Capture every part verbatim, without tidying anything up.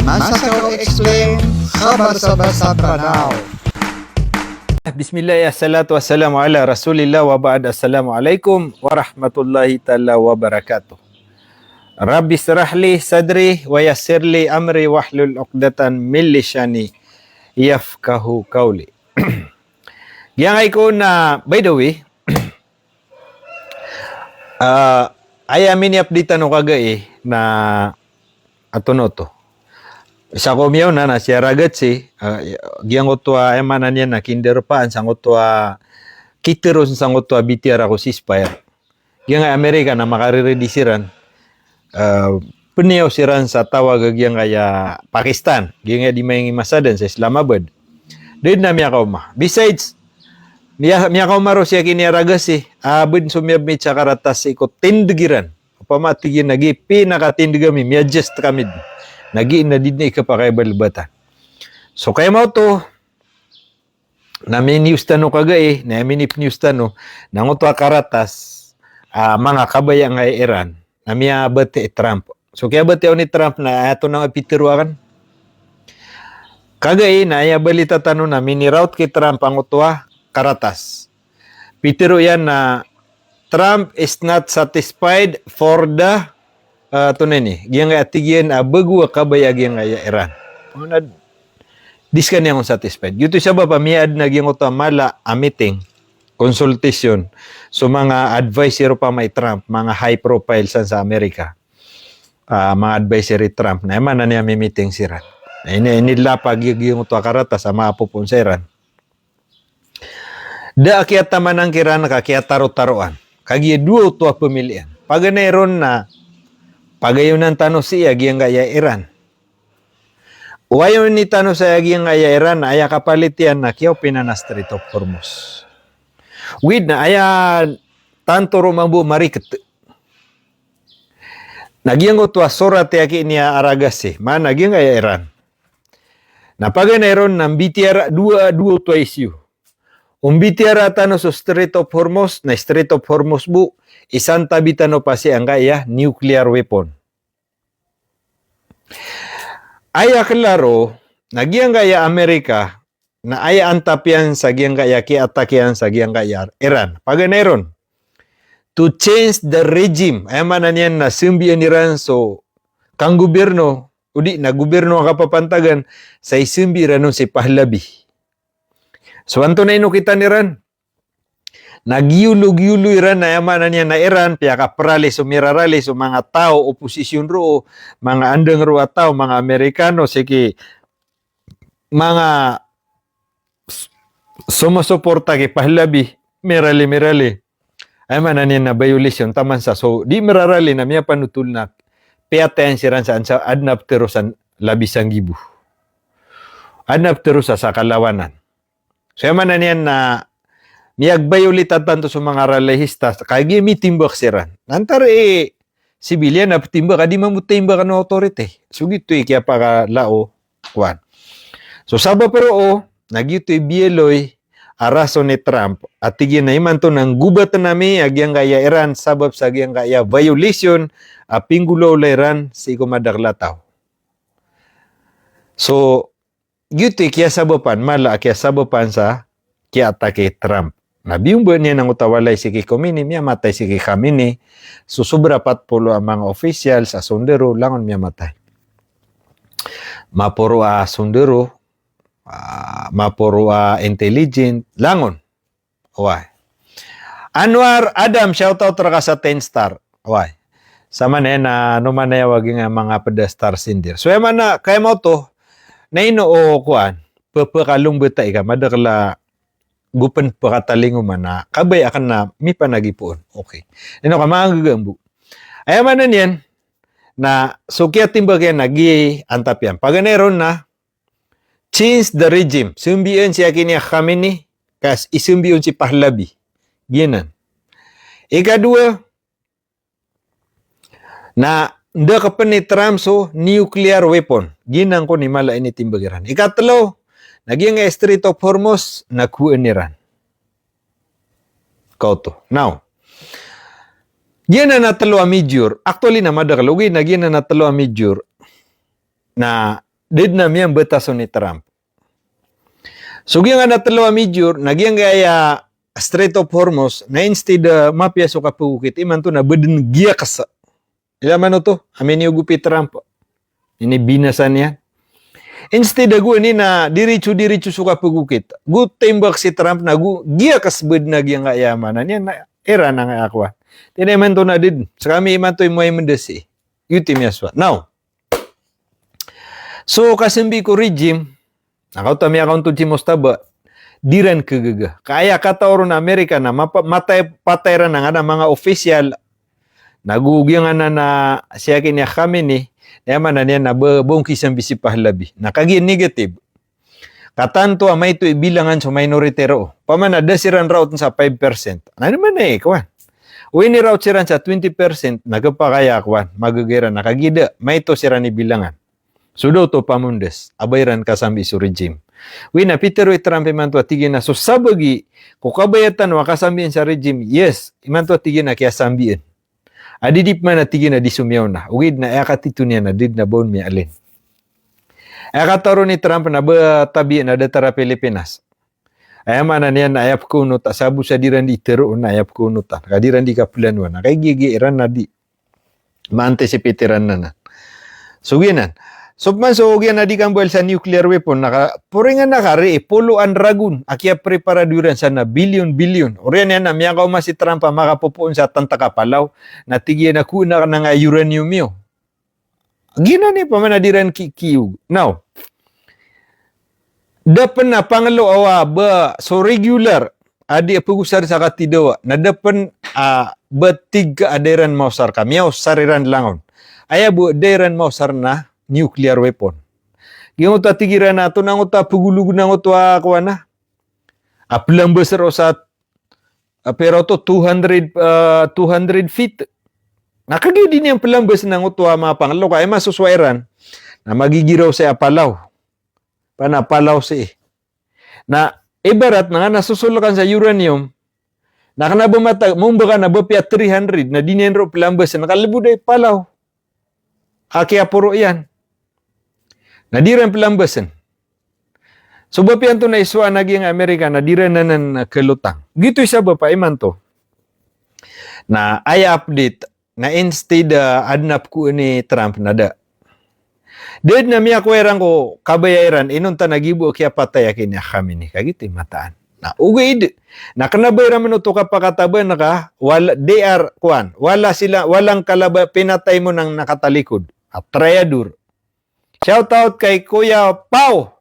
Masa Kaw Explain, khabar sa Basa Pranaw. Bismillah, assalatu wassalamu ala Rasulillah wa ba'd. Assalamu alaikum warahmatullahi taala wabarakatuh. Rabbi shrah li sadri wa yassir li amri wahlul uqdatan min lisani yafqahu qawli. Giyangkai ko na, by the way, ah, aya mini-update tano kagai na antonaa oto. Sa ko miyaona na si Aragatsi, ah, giyangkoto a, aya maana niyan na kinderpaan sangkoto a, kiteros sangkoto a B T R ko ceasefire. Giyangkai Amerika na makareredi siran, ah, peniyaw siran sa tawag a giyangkai a Pakistan, giyangkai a di maingin masadan sa Islamabad. Da den a miyakaoma. Besides, miya-, miyakaoma roo si Aragatsi, a, ba den so miyabmit sa karatas sii ko tindeg iran. Opama tig iyan a giya pinakatindeg ami, miya-adjust kami den. Na giya na di den i kapakaibalbatan. So kagiya oto, na mini-news tano kagai, na mini-news tano, na angkoto a karatas, ah, manga kabaya angkai a Iran, na miyabatiya i Trump. So kiyabatiya on i Trump na aya oto na pitero aken. Kagai na aya balita tano na mini-route ki Trump angkoto a karatas. Pitero iyan na Trump is not satisfied for the, ah, antonaa ini, giyangkai a tig iyan a bago a kabaya giyangkai a Iran. Di sekaniyan kon satisfied. Giyoto i sabap a miyaadn a giyangkoto a mala a meeting, consultation, so manga adviser opama i Trump, manga high profile san sa Amerika. Ah, manga adviser i Trump, na aya maana niyan mimiting siran. Na ini, inilapag iyan giyangkoto a karatas a maapopon sa Iran. Da a kiyatamanan kiran ka kiyatarotaroan. Kagiya dowa oto a pemilian. Paganay ron na pagayonan tano sii a giyangkai a Iran. O ayonan tano sa giyangkai a Iran, aya kapalit iyan na kiyaopenan a Strait of Hormuz. Ogaid na aya tanto roo mambo mariket. Na giyangkoto a sorat i aki niyan a Aragatsi, maana giyangkai a Iran. Na paganay ron na mbitiyarai dowa, dowa oto a issue. O mbitiyarai tano so Strait of Hormuz, na Strait of Hormuz bo, isantabi tano pa sii angkaya nuclear weapon. Aya klaro, na giyangkaya Amerika, na aya antap iyan sa giyangkaya ki-attack iyan sa giyangkaya Iran. Paganay ron, to change the regime. Aya maana niyan na sembian iran so kanggobirno, odi na gobirno a kapapantagan, sa isembi iran on si Pahlavi. So antonaa i inokitan iran? Na giyolo-giyolo iran, na aya maana niyan na Iran, piyakaparali so mirarali so manga taw, oposisyon roo, manga andang roo a taw, manga Amerikano, sii ki manga s-, somosoporta ki Pahlavi, mirali, mirali. Aya maana niyan na violation taman sa so di mirarali na miyapanotol na piyatayan siran sa, sa adn a petero sa labi sanggibo. Adn a petero sa, sa kalawanan. So aya maana niyan na miyag-violate tanto so manga ralihista, kagiya mitimbak siran. Na antaa i civilian a petimbak a di mambo timbak o authority. So giyoto i kiyapakalao kowan. So sabap roo, na giyoto i biyaloy a rason i Trump a tig iyan a imanto na nggobatn ami a giyangkaya Iran sabap sa giyangkaya violation a pinggolawla iran sii ko madakel a taw. So giyoto i kiyasabapan, mala a kiyasabapan sa kiya-attack i Trump. Na biyomba niyan angkoto a walay sii ki Khomeini, miyamatay sii ki Khamenei, so sobra pat polo a manga officials a sondaro, langon miyamatay. Maporo a sondaro, ah, maporo a intelligent, langon. Oway. Anwar Adam, shout out rka sa ten star. Oway. Samanaya na, no manaya wagi nga manga peda star sindir. So aya maana, kagiya oto, na ino o kowan, pepekalombetai ka, madakel a gopen pekatalingoman na, kabaya aken na mipanagipoon. Okay. Ino ka manga gagambo. Aya maana niyan, na so kiyatimbak iyan na giya antap iyan. Paganay ron na, change the regime. Sembian si aki niyan Khamenei, ka isembi on si Pahlavi. Giyanan. Ikadowa, na ndakpen i Trump so nuclear weapon. Giyanan kon i mala a initimbak iran. Ikatelo, na giyangkaya Strait of Hormuz, na kowaan iran. Kaoto. Now, giyanan a telo a major, actually na madakel, ogaid na giyanan a telo a major, na da dn a miyambatason i Trump. So giyangkanan a tlo a major, na giyangkaya Strait of Hormuz, na instead a mapiya so kapagokit, imanto na ba dn giyaks. Ilay man oto, a miniyogopi i Trump. Inibinasa niyan. Instead a gowani na diritso-diritso so kapagokit. Go timbak si Trump na go giyaks ba dn a giyangkaya maana niyan na Iran angkaya kowan. Tig iyan a imanto na da dn. Skami imanto i moway mndasi. Giyoto i miyasowa. Now, so kasambi ko regime, na kaoto a miyakaontod si Mojtaba, di ran khagaga. Ka aya katao ron a Amerika na mapa-, matay, patay ran angkanan a manga official, na go giyangkanan a siyakin i Khamenei, na aya maana niyan na ba, ba on kisambi si Pahlavi. Na kagiya negative. Katanto a maito i bilangan so minority roo. Opama na da siran raot sa five percent. Na di man i kowan. O iniraot siran sa twenty percent, na khapakay a kowan, magaga iran, na kagiya da, maito siran i bilangan. So da oto pamondas a ba iran kasambi so regime. Oway na pitharo i Trump imanto a tig iyan a so sabagi ko kabaya tano a kasambian sa regime, yes, imanto a tig iyan a kiyasambian. A di di pman a tig iyan a di so miyaona. Ogaid na aya katito niyan a da dn a ba on miyaalin. Aya kataro ni Trump na ba tabiya na datar a Pilipinas. Aya maana niyan na aya pkaonota, sabo sa di ran di tharoon na aya pkaonota. Ka di ran di kaplanoan. Ka igiya iran na di ma-anticipate iran anan. So giyanan. So pman so giyanan a di kambal sa nuclear weapon, na ka, poringan na kari, polo an ragon a kiyapreparado iran sa na billion-billion. Oriyan iyan na miyakaoma si Trump a makapopoon sa tantak a Palaw, na tig iyan a kowaan akn angkaya uranium iyo. Giyanan i pman a di ran ki-, kiyog. Now, da pn a panglo a ba so regular a di a pagosar sa katidawa, na da pn a ba tig ka a da iran maosar ka, miyaosar iran langon. Aya bo da iran maosar na nuclear weapon. Giyoto a tig iran a tonaa oto a pagolog na oto a kowan a, a plambas roo sa a pira oto two hundred, ah, two hundred feet. Na kagiya di niyan plambasn angkoto a manga panglo ka aya masosowa iran na magigiraw sii a Palaw. Opama na Palaw sii. Na ibarat na kna a sosolkan sa uranium, na kna a ba matag, momba ka na ba piya three hundred, na di niyan roo plambasn, na kalbod i Palaw a kiyaporo iyan. Na di ran plambasn. So ba piya antonaa i sowaan a giyangkai a Amerika na di ran anan kalotang. Giyoto i sabap a imanto na aya update na instead a adn a pkowaan i Trump na da. Da dn a miyakowa iran ko kabaya iran, inonta na giya bo a kiyapatay a kini a Khamenei. Ka giyoto i mataan. Na ogaid na kna a ba iran man oto kapakataban ka, wala, they are, kowan, wala sila, walang kalaban, pinatay mo nang nakatalikod. A trayador. Shout out kay Kuya Pau.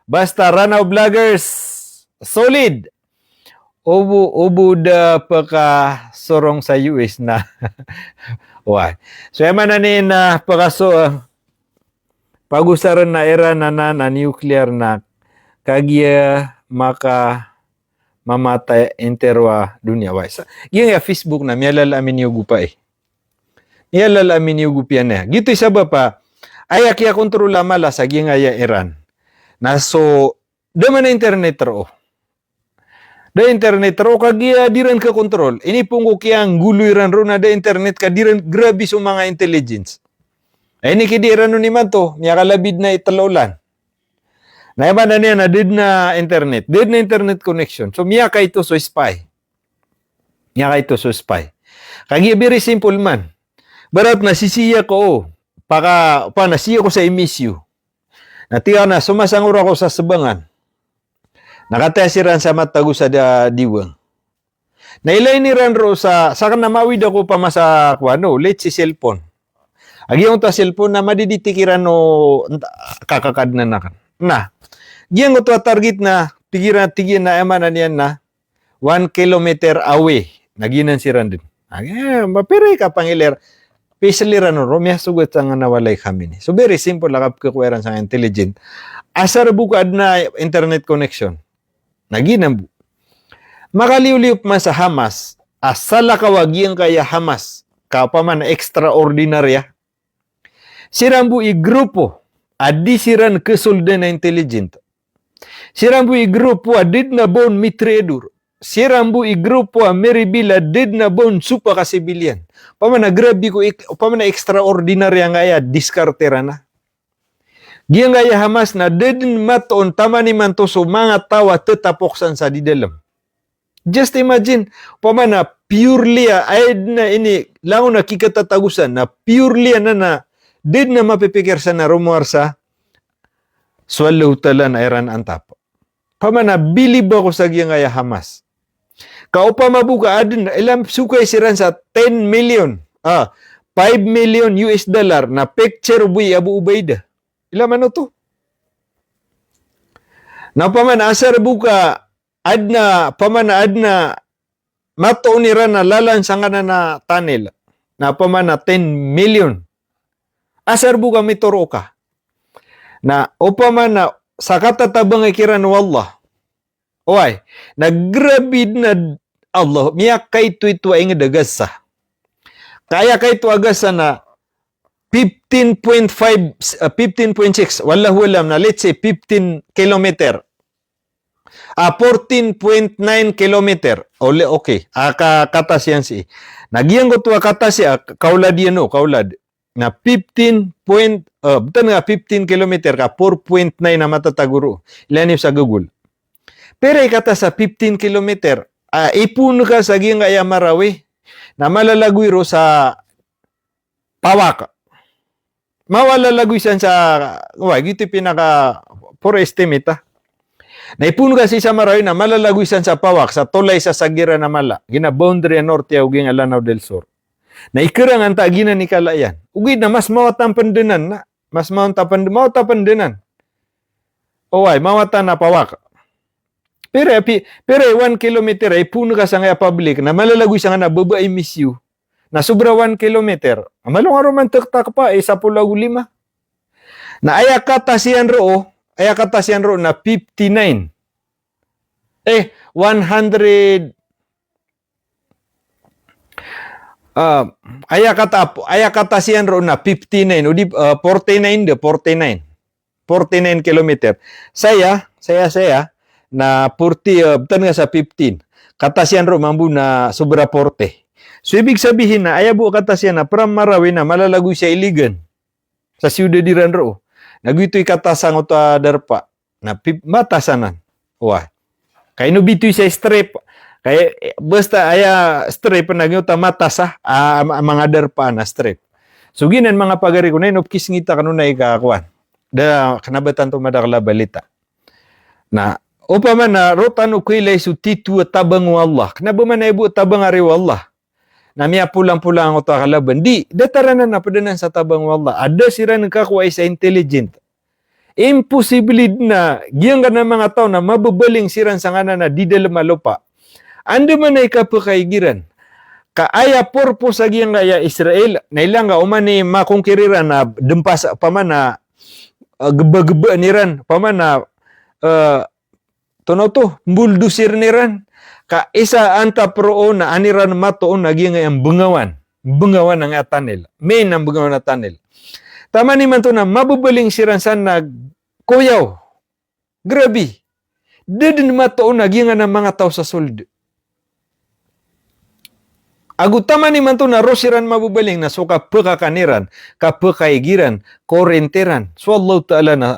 Basta Ranao Vloggers. Solid. O bo, o bo da pkasorong sa U S na. Wai. So, aya maana niyan na pkaso-, pagosarn a Iran anan a nuclear na kagiya maka-, mamatay a intero a doniya. Wai. Sa, giyangkai a Facebook na miyalala a miniyogopi. Miyalala a miniyogopi anan. Giyoto i sabap a aya kiyakontrol a mala sa giyangkai a Iran na so da man a internet roo. Da internet roo kagiya di ran kakontrol. Inipoon ko kiyanggolo iran roo na da internet ka di ran, grabe so manga intelligence. Ay, ini kidi iran on imanto, miyakalabid na i tlo olan. Na aya maana niyan na da dn a internet. Da dn a internet connection. So miyakaito so spy. Miyakaito so spy. Kagiya very simple man. Ibarat na sisiya ko, o, paka, opama na siya ko sa M S U. Na tig akn a somasangor ako sa Sabangan. Na kataya siran sa matago sa da-, diwang. Na ilayin iran roo sa, sakn na mawid ako opama sa kowan, o, let's say cellphone. A giyangkoto a cellphone na madidetect iran o nt-, kakakadnan akn. Na giyangkoto a target na tig iran, tig iyan a aya maana niyan na one kilometer away. Na giyanan siran dn. A, eh, mapira i kapangilay, pisl iran on roo, miyasogat sangkanan a walay kami ini. So very simple a kapkhakowa iran sangkai a intelligent. Asar bo ka adn a internet connection. Na giyanan bo. Makaliyoliyo pman sa Hamas, a salakaw a giyangkai a Hamas, ka opama na extraordinary a. Siran bo i grupo a di siran khasoldan a intelligent. Siran bo i grupo a di dn a ba on mitrayador. Siran bo i grupo a miribil a di dn a ba on sopak a civilian. Opama na grabe ko ik-, opama na extraordinary angkaya diskarte iran a. Giyangkaya Hamas na da dn matoon taman imanto so manga taw a tatapok san sa di dalm. Just imagine, opama na purely a, aya dn a ini, langon a kikatatagosan, na purely a na, na, da dn a mapipikir san a rowar sa so Allahu Ta'ala na iran antap. Opama na bilib ako sa giyangkaya Hamas. Ka opama bo ka adn, ila sokay siran sa ten million, ah, five million U S dollar, na picture o bo i Abu Ubaidah. Ila man oto. Na opama na asar bo ka adn a, opama na adn a matoon iran a lalan sangkanan a tunnel. Na opama na ten million. Asar bo ka mitoro ka. Na opama na sakatatabang ikiran o Allah. Oway, na grabe dn a Allah, miyakaito-ito a ingd a Gaza. Ka aya kaito a Gaza na fifteen point five, ah, fifteen point six, wallahu alam, na let's say fifteen kilometer. Ah, fourteen point nine kilometer. Ole, okay. Ah, ka, katas iyan sii. Na giyangkoto a katas iyan, ah, kaolad iyan o, kaolad. Na fifteen point, ah, btad nga fifteen kilometer ka four point nine a matatago roo. Ilaya niyo sa Google. Pira i katas a fifteen kilometer? Ah, ipoon ka sa giyangkaya Marawi. Na malalagoy roo sa Pawak. Mawalalagoy san sa, wa, giyoto i pinaka, for estimate, ah. Na ipoon ka sii sa Marawi na malalagoy san sa Pawak, sa tolay sa Sagiran a mala. Giya boundary a norte ago giya Lanao del Sur. Na ikarang antaa giyanan i kala iyan. Ogaid na mas mawatan pn dn anan, na. Mas mawatan pn, mawatan pn dn anan. Oway, mawatan a Pawak. Pira, pi-, pira i one kilometer, ipoon ka sangkaya public, na malalagoy sangkanan a baba i misiyo. Na sobra one kilometer. Malo nga roo man taktak pa, isa polo ago lima. Na aya katas iyan roo, aya katas iyan roo na fifty-nine. Eh, one hundred, ah, aya kata, aya katas iyan roo na fifty-nine, odi, ah, forty-nine de, forty-nine. Forty-nine kilometer. Saya, saya, saya, na forty, ah, btad nga sa fifteen. Katas iyan roo mambo na sobra forty. So, ibig sabihin na, aya bo katas iyan na, from Marawi na malalagoy sa Iligan. Sa siyudad iran roo. Na giyoto i katas angkoto a darpa. Na pip-, matas anan. Wa. Ka ino bitoy sa strip. Kay, eh, basta aya strip na giyoto a matas a, ah, ma-, manga darpa na strip. So giyanan manga pagari ko na ino pkisngita kano na ika kowan. Da kna ba tanto madakl a balita. Na, opama na roo tano kailay so titho a tabang o Allah. Kna ba man aya bo tabang ari o Allah. Na miyapolampolang angkoto a kalaban. Di, datar anan a pd anan sa tabang o Allah. A da siran kakowai sa intelligent. Imposible dn a giyangkanan a manga taw na mababaling siran sangkanan a di dalm a lopa. Andamanaya i kapakaiga iran. Ka aya purpose a giyangkaya Israel, na ilaya nga oman i makonquer iran a dn pas, opama na, ah, gba-gbaan iran, opama na, ah, Tonaa oto, mbuldosir iran. Ka isa a antap roo na an iran matoon a giyangkaya mbngawan. Mbngawan angkaya tunnel. Main a mbngawan a tunnel. Taman imanto na mababaling siran san na koyaw. Grabe. Da dn matoon a giyangkanan a manga taw sa sold. Ago taman imanto na roo siran mababaling na so kapakakan iran, kapakaiga iran, korente ran. So Allah Ta'ala na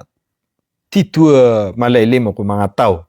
titho a malailimo ko manga taw.